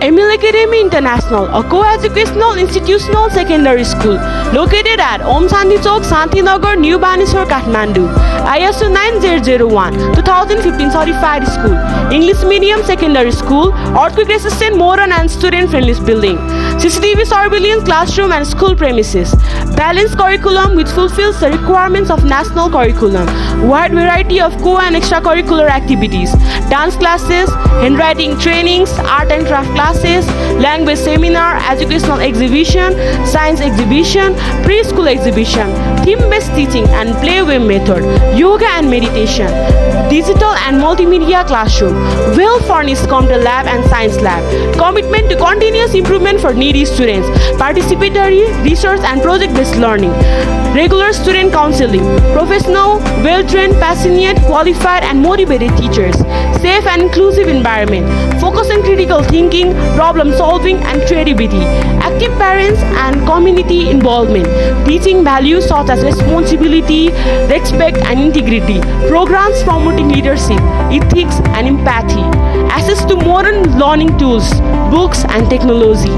Emil Academy International, a co-educational institutional secondary school located at Om Shanti Chowk, Shantinagar, New Baneswar, Kathmandu. ISO 9001 2015 certified school. English medium secondary school, earthquake resistant, modern and student friendly building. CCTV surveillance classroom and school premises. Balanced curriculum which fulfills the requirements of national curriculum. Wide variety of co and extracurricular activities. Dance classes, handwriting trainings, art and craft classes, language seminar, educational exhibition, science exhibition, preschool exhibition, theme-based teaching and play-way method, yoga and meditation, digital and multimedia classroom, well-furnished computer lab and science lab, commitment to continuous improvement for needy students, participatory research and project-based learning, regular student counseling, professional, well-trained, passionate, qualified and motivated teachers, safe and inclusive environment, focus on critical thinking, problem solving and creativity, active parents and community involvement, teaching values such as responsibility, respect and integrity, programs promoting leadership, ethics and empathy, access to modern learning tools, books and technology,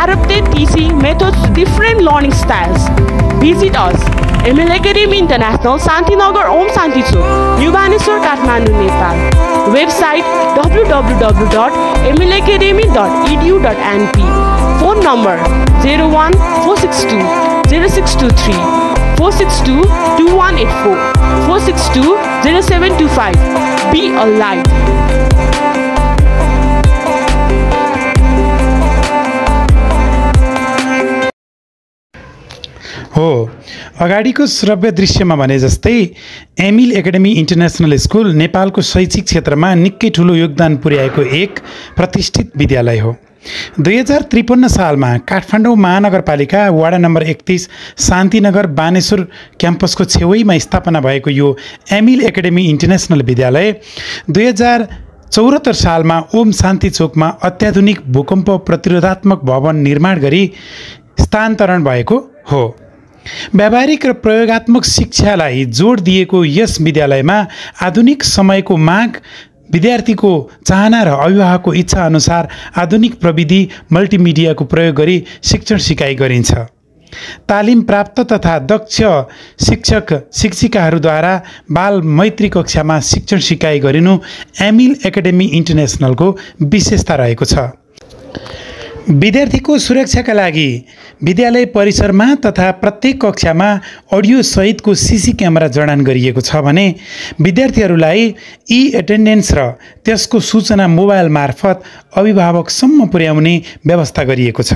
adapted teaching methods to different learning styles. Visit us. Emil Academy International, Shantinagar, Om Shanti Chowk, New Baneswar, Kathmandu, Nepal. Website www.emilacademy.edu.np. Phone number 01 462 0623 462 2184 462 0725. Be a light. हो अगाडिको श्रव्य दृश्यमा भने जस्तै Emil academy international school नेपालको शैक्षिक क्षेत्रमा निकै ठुलो योगदान पुर्याएको एक प्रतिष्ठित विद्यालय हो। 2053 सालमा काठमाडौँ महानगरपालिका वडा नम्बर 31 शान्तिनगर बानेश्वर क्याम्पसको छेउमा स्थापना भएको यो एमिल एकाडेमी इन्टरनेशनल विद्यालय 2074 सालमा ओम शान्ति चोकमा अत्याधुनिक भूकम्प प्रतिरोधात्मक भवन निर्माण गरी स्थानान्तरण भएको हो। व्यावहारिक र प्रयोगात्मक शिक्षालाई जोड दिएको यस विद्यालयमा आधुनिक समयको माग, विद्यार्थीको चाहना र अभिभावकको इच्छा अनुसार आधुनिक प्रविधि मल्टिमिडियाको प्रयोग गरी शिक्षण सिकाइ गरिन्छ। तालिम प्राप्त तथा दक्ष शिक्षक शिक्षिकाहरूद्वारा बाल मैत्री कक्षामा शिक्षण सिकाइ गरिनु एमिल एकाडेमी इन्टरनेशनलको विशेषता रहेको छ। विद्यार्थीको सुरक्षाका लागि विद्यालय परिसरमा तथा प्रत्येक कक्षामा अडियो सहितको सीसी क्यामेरा जडान गरिएको छ भने विद्यार्थीहरूलाई ई-एटेन्डेन्स र त्यसको सूचना मोबाइल मार्फत अभिभावकसम्म पुर्याउने व्यवस्था गरिएको छ।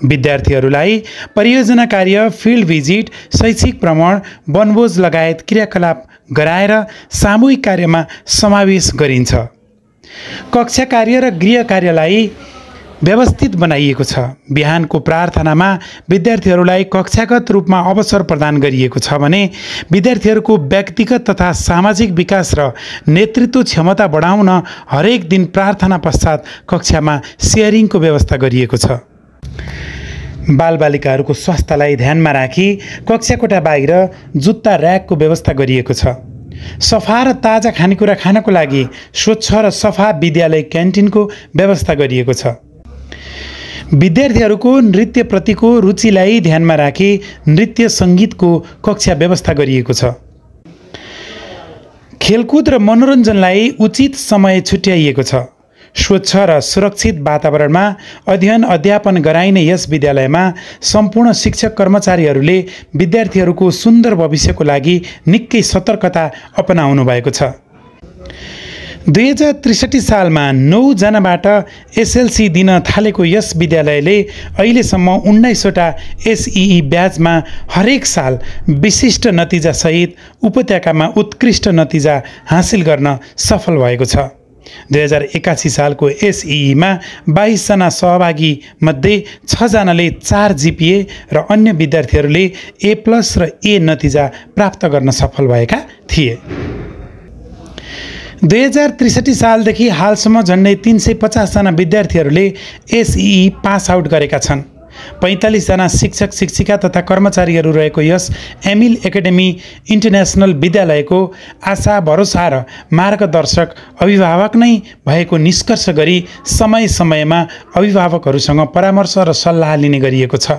विद्यार्थीहरूलाई परियोजना कार्य, फिल्ड भिजिट, शैक्षिक भ्रमण, वनभोज लगायत क्रियाकलाप गराएर सामूहिक कार्यमा समावेश गरिन्छ। कक्षा कार्य र गृह कार्यलाई व्यवस्थित बनाइएको छ। बिहानको प्रार्थनामा विद्यार्थीहरूलाई कक्षागत रूपमा अवसर प्रदान गरिएको छ भने विद्यार्थीहरूको व्यक्तिगत तथा सामाजिक विकास र नेतृत्व क्षमता बढाउन हरेक दिन प्रार्थना पश्चात कक्षामा सेयरिङको व्यवस्था गरिएको छ। बालबालिकाहरूको स्वास्थ्यलाई ध्यानमा राखी कक्षाकोठा बाहिर जुत्ता र्याकको व्यवस्था गरिएको छ। सफा र ताजा खानेकुरा खानको लागि स्वच्छ र सफा विद्यालय क्यान्टिनको व्यवस्था गरिएको छ। विद्यार्थीहरूको नृत्यप्रतिको रुचिलाई ध्यानमा राखी नृत्य सङ्गीतको कक्षा व्यवस्था गरिएको छ। खेलकुद र मनोरञ्जनलाई उचित समय छुट्याइएको छ। स्वच्छ र सुरक्षित वातावरणमा अध्ययन अध्यापन गराइने यस विद्यालयमा सम्पूर्ण शिक्षक कर्मचारीहरूले विद्यार्थीहरूको सुन्दर भविष्यको लागि निकै सतर्कता अपनाउनु भएको छ। 2063 सालमा 9 जनाबाट एसएलसी दिन थालेको यस विद्यालयले अहिलेसम्म 19वटा एसईई ब्याचमा हरेक साल विशिष्ट नतिजा सहित उपत्यकामा उत्कृष्ट नतिजा हासिल गर्न सफल भएको छ। 2081 सालको एसईईमा 22 जना सहभागी मध्ये 6 जनाले 4 जीपीए र अन्य विद्यार्थीहरूले A+ र A नतिजा प्राप्त गर्न सफल भएका थिए। 2063 सालदेखि हालसम्म झन्डै 350 जना विद्यार्थीहरूले एसईई पास आउट गरेका छन्। 45 जना शिक्षक शिक्षिका तथा कर्मचारीहरू रहेको यस एमिल एकाडेमी इन्टरनेसनल विद्यालयको आशा भरोसा र मार्गदर्शक अभिभावक नै भएको निष्कर्ष गरी समय समयमा अभिभावकहरूसँग परामर्श र सल्लाह लिने गरिएको छ।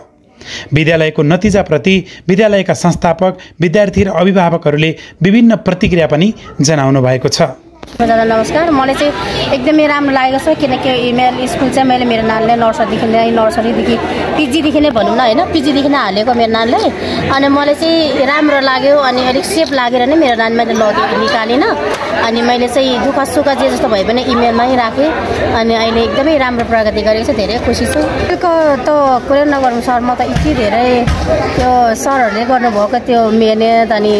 विद्यालयको नतिजाप्रति विद्यालयका संस्थापक, विद्यार्थी र अभिभावकहरूले विभिन्न प्रतिक्रिया पनि जनाउनु भएको छ। नमस्कार, मलाई चाहिँ एकदमै राम्रो लागेको छ किनकि इमेल स्कुल चाहिँ मैले मेरो नानीलाई नर्सरीदेखि पिजीदेखि नै भनौँ न होइन, पिजीदेखि नै हालेको मेरो नानीलाई। अनि मलाई चाहिँ राम्रो लाग्यो अनि अलिक सेफ लागेर नै मेरो नानी मैले निकालिनँ। अनि मैले चाहिँ दुःख सुख जे जस्तो भए पनि इमेलमै राखेँ अनि अहिले एकदमै राम्रो प्रगति गरेको छ। धेरै खुसी छु। त कुरै नगरौँ सर, म त यति धेरै त्यो सरहरूले गर्नुभएको त्यो मेहनत अनि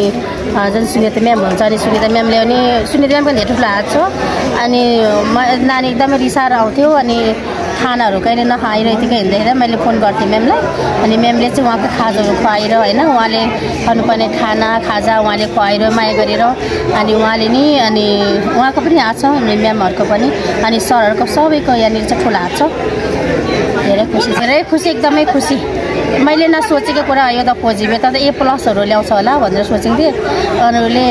जुन सुनिता म्याम हुन्छ अनि सुनिता म्यामले पनि सुनिता म्याम पनि धेरै ठुलो हात छ। अनि नानी एकदमै रिसाएर आउँथ्यो अनि खानाहरू कहिले नखाइरहेको थियो हिँड्दाखेरि मैले फोन गर्थेँ म्यामलाई। अनि म्यामले चाहिँ उहाँको खाजाहरू खुवाएर होइन, उहाँले खानुपर्ने खाजा उहाँले खुवाएर माया गरेर अनि उहाँले नि अनि उहाँको पनि हात छ, म्यामहरूको पनि अनि सरहरूको सबैको यहाँनिर चाहिँ ठुलो हात छ। धेरै खुसी एकदमै खुसी। मैले नसोचेको कुरा यो त खोजिबे त A+ ल्याउँछ होला भनेर सोचेको थिएँ। अरूले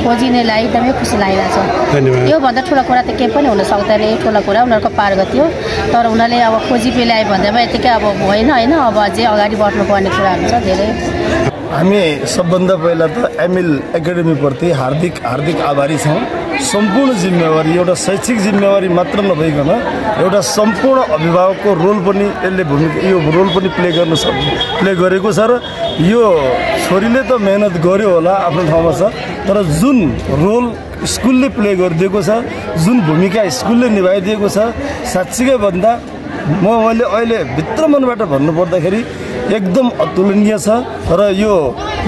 खोजिनेलाई एकदमै खुसी लागिरहेको छ। योभन्दा ठुलो कुरा त केही पनि हुन सक्दैन। ठुलो कुरा उनीहरूको पारगति हो, तर उनीहरूले अब खोजिबे ल्यायो भन्दैमा यतिकै अब भएन होइन, अब अझै अगाडि बढ्नुपर्ने कुराहरू छ धेरै। हामी सबभन्दा पहिला त एमिल एकाडेमीप्रति हार्दिक आभारी छौँ। सम्पूर्ण जिम्मेवारी एउटा शैक्षिक जिम्मेवारी मात्र नभइकन एउटा सम्पूर्ण अभिभावकको रोल पनि यो रोल पनि प्ले गरेको छ। र यो छोरीले त मेहनत गर्यो होला आफ्नो ठाउँमा छ, तर जुन रोल स्कुलले प्ले गरिदिएको छ, जुन भूमिका स्कुलले निभाइदिएको छ, साँच्चीकै भन्दा मैले अहिले भित्र मनबाट भन्नुपर्दाखेरि एकदम अतुलनीय छ। र यो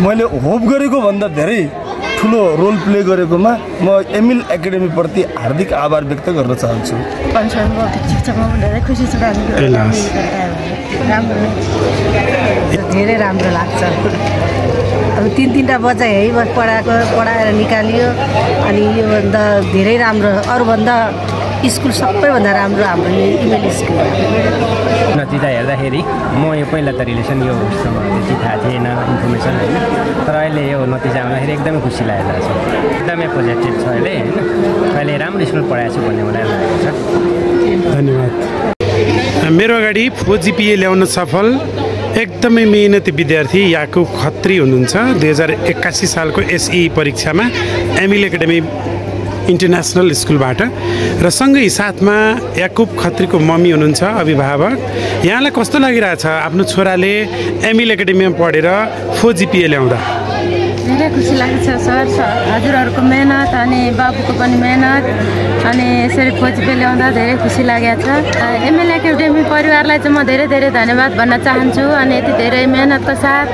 मैले होप गरेको भन्दा धेरै ठुलो रोल प्ले गरेकोमा म एमिल एकाडेमीप्रति हार्दिक आभार व्यक्त गर्न चाहन्छु। खुसी छु, धेरै राम्रो लाग्छ। अब 3-3टा बच्चा है पढाएर निकालियो अनि योभन्दा धेरै राम्रो, अरूभन्दा स्कुल सबैभन्दा राम्रो हाम्रो यो इमेल स्कुल। नतिजा हेर्दाखेरि म यो पहिला त रिलेसन यो उसँग त्यति थाहा थिएन इन्फर्मेसन होइन, तर अहिले यो नतिजा आउँदाखेरि एकदमै खुसी लागेको छ। एकदमै पोजिटिभ छ अहिले होइन, अहिले राम्रो स्कुल पढाएको छु भन्ने मलाई लागेको छ। धन्यवाद। मेरो अगाडि 4 GPA ल्याउन सफल एकदमै मेहनती विद्यार्थी याकुब खत्री हुनुहुन्छ। 2081 सालको SE परीक्षामा एमिल एकाडेमी इन्टरनेसनल स्कुलबाट र सँगै साथमा याकुब खत्रीको मम्मी हुनुहुन्छ अभिभावक। यहाँलाई कस्तो लागिरहेछ आफ्नो छोराले एमिल एकाडेमीमा पढेर 4 GPA ल्याउँदा? धेरै खुसी लाग्छ सर, हजुरहरूको मेहनत अनि बाबुको पनि मेहनत अनि यसरी 4 GPA ल्याउँदा धेरै खुसी लागेको छ। एमिल एकाडेमी परिवारलाई चाहिँ म धेरै धन्यवाद भन्न चाहन्छु। अनि यति धेरै मेहनतको साथ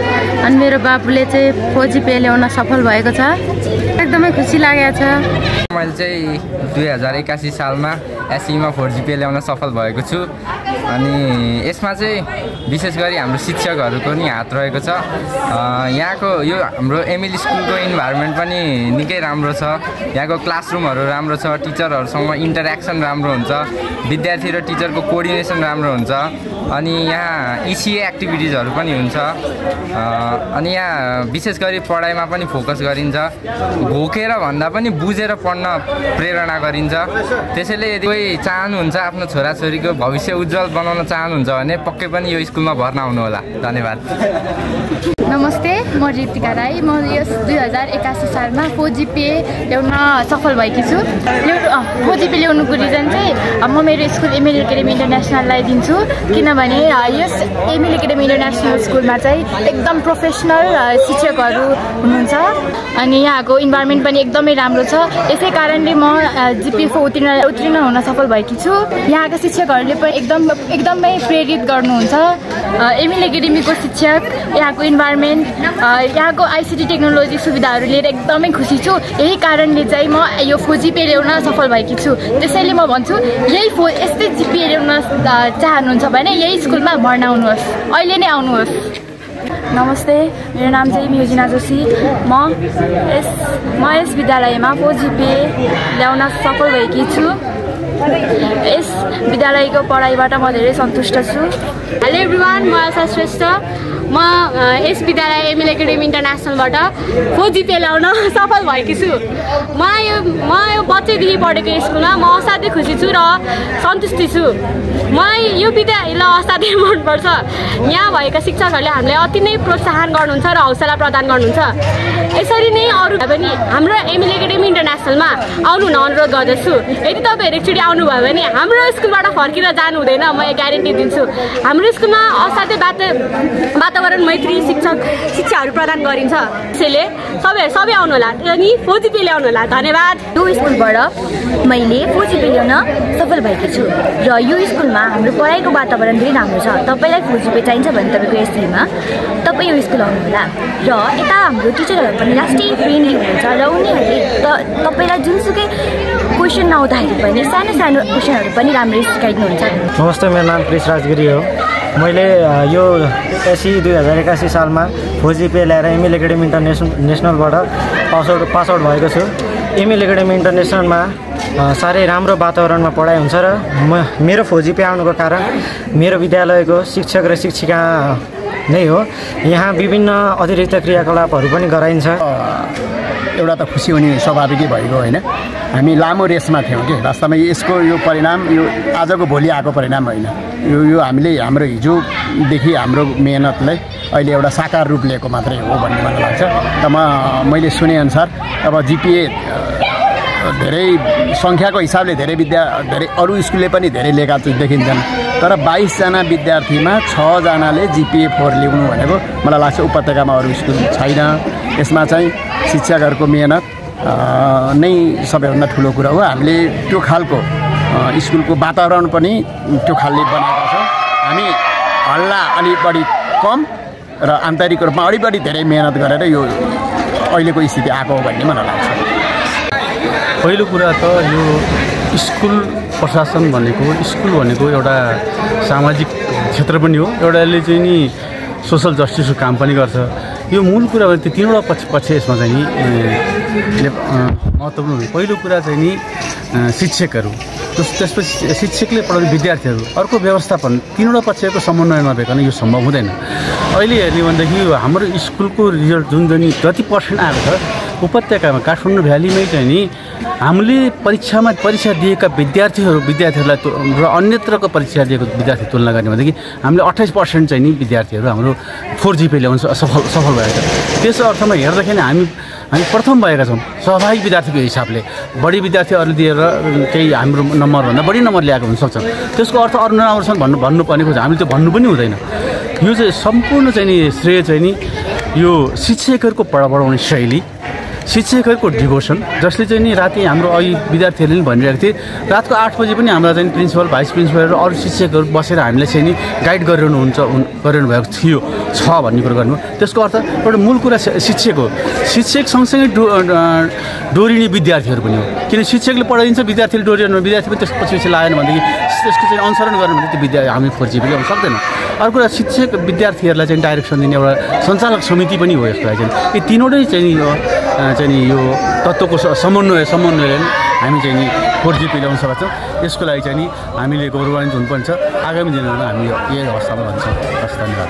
अनि मेरो बाबुले चाहिँ 4 GPA ल्याउन सफल भएको छ, एकदमै खुसी लागेको छ। मैले चाहिँ 2081 सालमा SEमा 4 GPA ल्याउन सफल भएको छु। अनि यसमा चाहिँ विशेष गरी हाम्रो शिक्षकहरूको नि हात रहेको छ। यहाँको यो हाम्रो एमिल स्कुलको इन्भाइरोमेन्ट पनि निकै राम्रो छ। यहाँको क्लासरुमहरू राम्रो छ, टिचरहरूसँग इन्टरेक्सन राम्रो हुन्छ, विद्यार्थी र टिचरको कोअर्डिनेसन राम्रो हुन्छ। अनि यहाँ ECA एक्टिभिटिजहरू पनि हुन्छ। अनि यहाँ विशेष गरी पढाइमा पनि फोकस गरिन्छ। घोकेर भन्दा पनि बुझेर पढ्न प्रेरणा गरिन्छ। त्यसैले यदि कोही चाहनुहुन्छ आफ्नो छोराछोरीको भविष्य उज्जवल बनाउन चाहनुहुन्छ भने पक्कै पनि यो स्कुलमा भर्ना हुनुहोला। धन्यवाद। नमस्ते, म रितिका राई। म यस 2081 सालमा 4 GPA ल्याउन सफल भएकी छु। 4 GPA ल्याउनुको रिजन चाहिँ म मेरो स्कुल एमिल एकाडेमी इन्टरनेसनललाई दिन्छु, किनभने यस एमिल एकाडेमी इन्टरनेसनल स्कुलमा चाहिँ एकदम प्रोफेसनल शिक्षकहरू हुनुहुन्छ अनि यहाँको इन्भाइरोमेन्ट पनि एकदमै राम्रो छ। यसै कारणले म GPA 4 उत्तीर्ण हुन सफल भएकी छु। यहाँका शिक्षकहरूले पनि एकदमै प्रेरित गर्नुहुन्छ। एमिल एकाडेमीको शिक्षक, यहाँको इन्भाइरोमेन्ट, यहाँको ICT टेक्नोलोजी सुविधाहरू लिएर एकदमै खुसी छु। यही कारणले चाहिँ म यो 4 GPA ल्याउन सफल भएकी छु। त्यसैले म भन्छु यस्तै GPA ल्याउन चाहनुहुन्छ भने यही स्कुलमा भर्ना हुनुहोस्, अहिले नै आउनुहोस्। नमस्ते, मेरो नाम चाहिँ म्युजिना जोशी। म यस विद्यालयमा 4 GPA ल्याउन सफल भएकी छु। यस विद्यालयको पढाइबाट म धेरै सन्तुष्ट छु। हेलो एभ्रिवान, म आशा श्रेष्ठ। म यस विद्यालय एमएल एकाडेमी इन्टरनेसनलबाट 4 GPA ल्याउन सफल भएकी छु। म यो बच्चैदेखि पढेको स्कुलमा म असाध्यै खुसी छु र सन्तुष्टि छु। मलाई यो विद्यालय असाध्यै मनपर्छ। यहाँ भएका शिक्षकहरूले हामीलाई अति नै प्रोत्साहन गर्नुहुन्छ र हौसला प्रदान गर्नुहुन्छ। यसरी नै अरू पनि हाम्रो एमएल एकाडेमी इन्टरनेसनलमा आउनु हुन अनुरोध गर्दछु। यदि तपाईँहरू एकचोटि आउनुभयो भने हाम्रो स्कुलबाट फर्केर जानु हुँदैन, म यो ग्यारेन्टी दिन्छु। हाम्रो स्कुलमा असाध्यै वातावरण मैत्री शिक्षाहरू प्रदान गरिन्छ। त्यसैले सबै आउनु होला अनि 4 GPA ल्याउनु होला। धन्यवाद। यो स्कुलबाट मैले 4 GPA ल्याउन सफल भएकी छु र यो स्कुलमा हाम्रो पढाइको वातावरण धेरै राम्रो छ। तपाईँलाई 4 GPA चाहिन्छ भने तपाईँको एसटीमा तपाईँ यो स्कुल आउनुहोला। र यता हाम्रो टिचरहरू पनि लास्टै फ्रेन्डली हुनुहुन्छ र उनीहरूले तपाईँलाई जुनसुकै क्वेसन नआउँदाखेरि पनि सानो सानो क्वेसनहरू पनि राम्ररी सिकाइदिनुहुन्छ। नमस्ते, मेरो नाम क्रिस राजगिरी हो। मैले यो एसई 2081 सालमा 4 GPA ल्याएर एमएल एकाडेमी इन्टरनेसनलबाट पास आउट भएको छु। एमएल एकाडेमी इन्टरनेसनलमा साह्रै राम्रो वातावरणमा पढाइ हुन्छ र मेरो 4 GPA आउनुको कारण मेरो विद्यालयको शिक्षक र शिक्षिका नै हो। यहाँ विभिन्न अतिरिक्त क्रियाकलापहरू पनि गराइन्छ। एउटा त खुसी हुने स्वाभाविकै भइगयो होइन। हामी लामो रेसमा थियौँ कि वास्तवमा यसको यो परिणाम यो आजको भोलि आएको परिणाम होइन। यो हामीले हाम्रो हिजोदेखि हाम्रो मेहनतलाई अहिले एउटा साकार रूप लिएको मात्रै हो भन्ने मलाई लाग्छ। र मैले सुनेअनुसार अब GPA धेरै सङ्ख्याको हिसाबले धेरै अरू स्कुलले पनि धेरै लिएका देखिन्छन्, तर 22 जना विद्यार्थीमा 6 जनाले GPA 4 ल्याउनु भनेको मलाई लाग्छ उपत्यकामा अरू स्कुल छैन। यसमा चाहिँ शिक्षकहरूको मेहनत नै सबैभन्दा ठुलो कुरा हो। हामीले त्यो खालको स्कुलको वातावरण पनि त्यो खालले बनाएका छौँ। हामी हल्ला अलि बढी कम र आन्तरिक रूपमा अलि बढी धेरै मेहनत गरेर यो अहिलेको स्थिति आएको हो भन्ने मलाई लाग्छ। पहिलो कुरा त यो स्कुल प्रशासन भनेको एउटा सामाजिक क्षेत्र पनि हो, एउटा यसले चाहिँ नि सोसल जस्टिसको काम पनि गर्छ। यो मूल कुरा भने त्यो तीनवटा पक्ष यसमा चाहिँ नि महत्त्वपूर्ण हुन्छ। पहिलो कुरा चाहिँ नि शिक्षकहरू, त्यसपछि शिक्षकले पढाउने विद्यार्थीहरू, अर्को व्यवस्थापन, तीनवटा पक्षको समन्वय नभइकन यो सम्भव हुँदैन। अहिले हेर्ने भनेदेखि हाम्रो स्कुलको रिजल्ट जुन जति % आएको छ उपत्यकामा काठमाडौँ भ्यालीमै चाहिँ नि हामीले परीक्षा दिएका विद्यार्थीहरूलाई र अन्यत्रको परीक्षा दिएको विद्यार्थी तुलना गर्ने भनेदेखि हामीले 28% चाहिँ नि विद्यार्थीहरू हाम्रो 4 GPA ल्याउन सफल भएको छ। त्यसो अर्थमा हेर्दाखेरि हामी प्रथम भएका छौँ स्वाभाविक विद्यार्थीको हिसाबले। बढी विद्यार्थीहरूले दिएर केही हाम्रो नम्बरभन्दा बढी नम्बर ल्याएको हुनसक्छ। त्यसको अर्थ अरू नराम्रो छन् भन्नुपर्ने खोज्छ, हामीले त्यो भन्नु पनि हुँदैन। यो चाहिँ सम्पूर्ण चाहिँ नि श्रेय चाहिँ नि यो शिक्षकहरूको पढाउने शैली, शिक्षकहरूको डिभोसन, जसले चाहिँ नि राति हाम्रो अघि विद्यार्थीहरूले पनि भनिरहेको थिए रातको 8 बजी पनि हाम्रा चाहिँ प्रिन्सिपल, भाइस प्रिन्सिपल र अरू शिक्षकहरू बसेर हामीलाई चाहिँ नि गाइड गरिरहनु भएको थियो भन्ने कुरो गर्नु। त्यसको अर्थ एउटा मूल कुरा शिक्षक हो। शिक्षक सँगसँगै डोरिने विद्यार्थीहरू पनि हो, किन शिक्षकले पढाइदिन्छ विद्यार्थीले डोरिरहनु, विद्यार्थी पनि त्यसपछि लागेन भनेदेखि त्यसको चाहिँ अनुसरण गर्नु भने त्यो हामी 4 GPA ल्याउन सक्दैन। अर्को कुरा शिक्षक विद्यार्थीहरूलाई चाहिँ डाइरेक्सन दिने एउटा सञ्चालक समिति पनि हो। यसको लागि चाहिँ यी तीनवटै चाहिँ नि यो तत्त्वको समन्वयले हामी चाहिँ नि 4 GPA ल्याउन सक्छौँ। यसको लागि चाहिँ नि हामीले गौरवान्वित हुनुपर्छ। आगामी दिनहरूमा हामी यही अवस्थामा रहन्छौँ। धन्यवाद।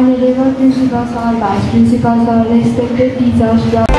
honorable principal sir, vice principal sir, respected teachers,